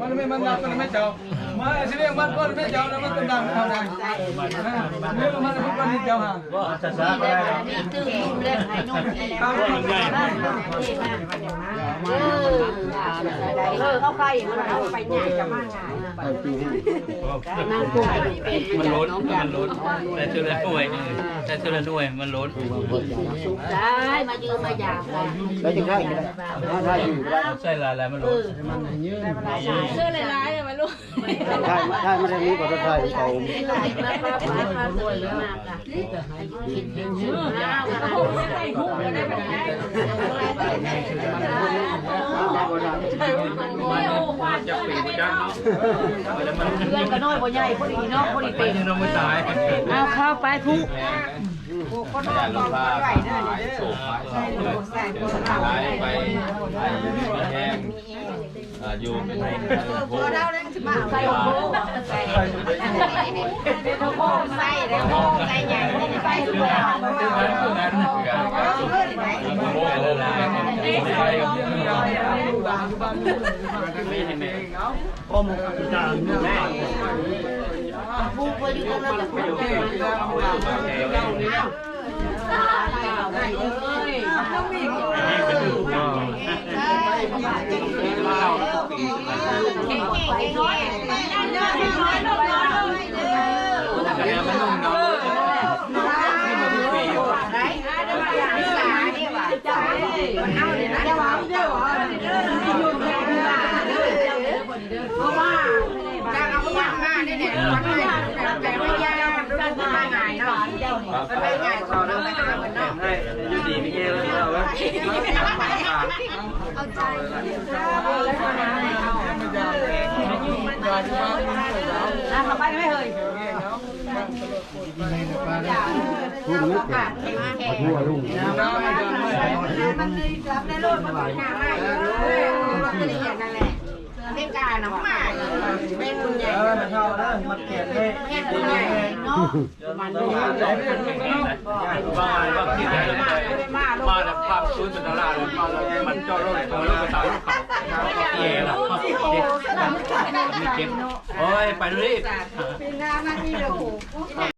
ມາແມ່ ມານັບກັນແມ່ເຈົ້າ ມາຊິເວງມາກ່ອນແມ່ເຈົ້ານະ ມາຕຳນານເຮົານະ ເອີ ມານຳກ່ອນແມ່ເຈົ້າຫາ ບໍ່ ຊ້າໆ ກໍໄດ້ ນີ້ຕື່ມນຸ່ມແລ້ວ ໃຫ້ນຸ່ມອີກ ເອີ ເອີ ເຂົາໄປ ເຂົາໄປໃຫຍ່ກັບມາ ມັນລົ້ນ ມັນລົ້ນ ໃສ່ເທື່ອລະໜ່ວຍ ໃສ່ເທື່ອລະໜ່ວຍ ມັນລົ້ນ ໄດ້ ມາຢືມມາຢາມກັນ ໄດ້ຈັ່ງໄດ້ ໄດ້ຢູ່ ໃສ່ຫຼາຍໆ ມັນລົ້ນ ເອີ ໃສ່ຫຼາຍໆ ມັນລົ້ນ ຖ່າຍ ຖ່າຍມາທາງນີ້ກໍໄດ້ ຖ່າຍເຂົາ ເຮືອນກໍນ້ອຍບໍ່ໃຫຍ່ ພໍດີເນາະ ພໍດີເປັນ ເອົາເຂົ້າໄປພຸ້ນ ຢູ່ເປັນໃຫ້ ເອີ ເພາະວ່າຈາກເອົາຄວາມມານີ້ແຫຼະ ມັນໄປ ໄປໄປຍາມ ມັນໄປງ່າຍເນາະ ມັນໄປງ່າຍ ຂໍນຳໄປຫາເພິ່ນເນາະ ຢູ່ດີມີແຮງເນາະ ເອົາໃຈ ເຂົ້າໄປໄດ້ເຮີ້ຍ. ເມການຳມາ ເປັນບຸນໃຫຍ່ ເອີ ມາເຂົ້າເດີ ມາກຽດເລີຍ ເຮັດບຸນໃຫຍ່ເນາະ ມາແລ້ວພາກສູນເປັນຕະຫຼາດ ມາແລ້ວມັນຈອດລົດ ເອົາລົດໄປຕາມເຂົາ ເອີ ມີເກັບ ໂອ້ຍ ໄປດູດິ ປີໜ້າມັນມີແລ້ວ.